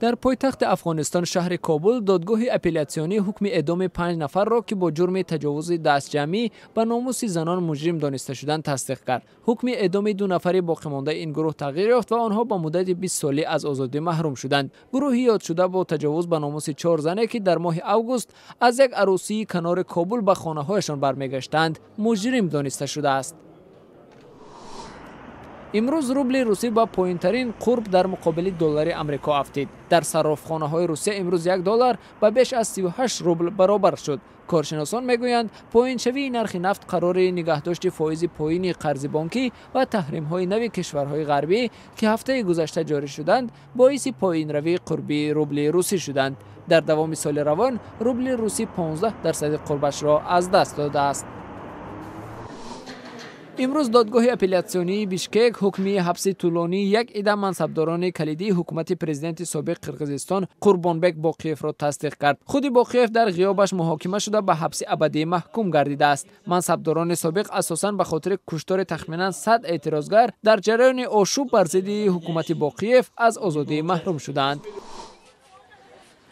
Дар пойтахти Афғонистон, шаҳри Кобул, додгоҳи апеллятсионӣ ҳукми эъдоми 5 нафарро, ки бо ҷурми таҷовузи дастҷамъӣ ба номуси занон муҷрим дониста шуданд, тасдиқ кард. Ҳукми эъдоми 2 нафари боқимондаи ин гурӯҳ тағйир ёфт ва онҳо ба муддати 20 солӣ аз озодӣ маҳрум шуданд. Гурӯҳи ёдшуда бо таҷовуз ба номуси 4 зане, ки дар моҳи август аз як арӯсии канори Кобул ба хонаҳояшон бармегаштанд, муҷрим дониста шудааст. Имрӯз рубли русӣ ба поинтарин қурб дар муқобили доллари Амрико афтид. Дар саррофхонаҳои Русия имрӯз 1 доллар ба беш аз 38 рубл баробар шуд. Коршиносон мегӯянд, поиншавии нархи нафт, қарори нигаҳдошти фоизи поини қарзи бонкӣ ва таҳримҳои нави кишварҳои ғарбӣ, ки ҳафтаи гузашта ҷорӣ шуданд, боиси поинравии қурби рубли русӣ шуданд. Дар давоми соли равон рубли русӣ 15% қурбашро аз даст додааст. Имрӯз додгоҳи апеллятсионии Бишкек ҳукми ҳабси тӯлонии як ида мансабдорони калидии ҳукумати президенти собиқ Қирғизистон Қурбонбек Боқиевро тасдиқ кард. Худи Боқиев дар ғиёбаш муҳокима шуда, ба ҳабси абадӣ маҳкум гардидааст. Мансабдорони собиқ асосан ба хотири куштори тахминан 100 эътирозгар дар ҷараёни ошӯб бар зидди ҳукумати Боқиев аз озодӣ маҳрум шудаанд.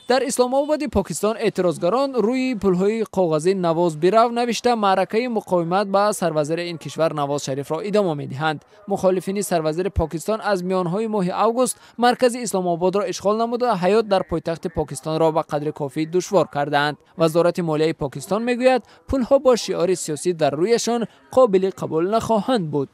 Дар Исломободи Покистон эътирозгарон рӯи пулҳои коғазӣ «Навоз бирав» навишта, маъракаи муқовимат ба сарвазири ин кишвар Навоз Шарифро идома медиҳанд. Мухолифини сарвазири Покистон аз миёнҳои моҳи август маркази Исломободро ишғол намуда, ҳаёт дар пойтахти Покистонро ба қадри кофӣ душвор кардаанд. Вазорати молияи Покистон мегӯяд, пулҳо бо шиори сиёсӣ дар рӯяшон қобили қабул нахоҳанд буд.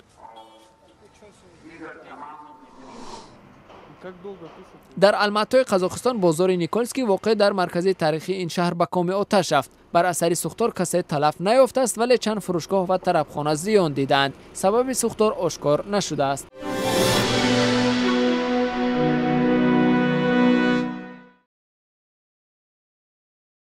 Дар Алматои Қазоқистон бозори Николский, воқеъ дар маркази таърихии ин шаҳр, ба коми оташ рафт. Бар асари сӯхтор касе талаф наёфтааст, вале чанд фурӯшгоҳ ва тарабхона зиён дидаанд. Сабаби сӯхтор ошкор нашудааст.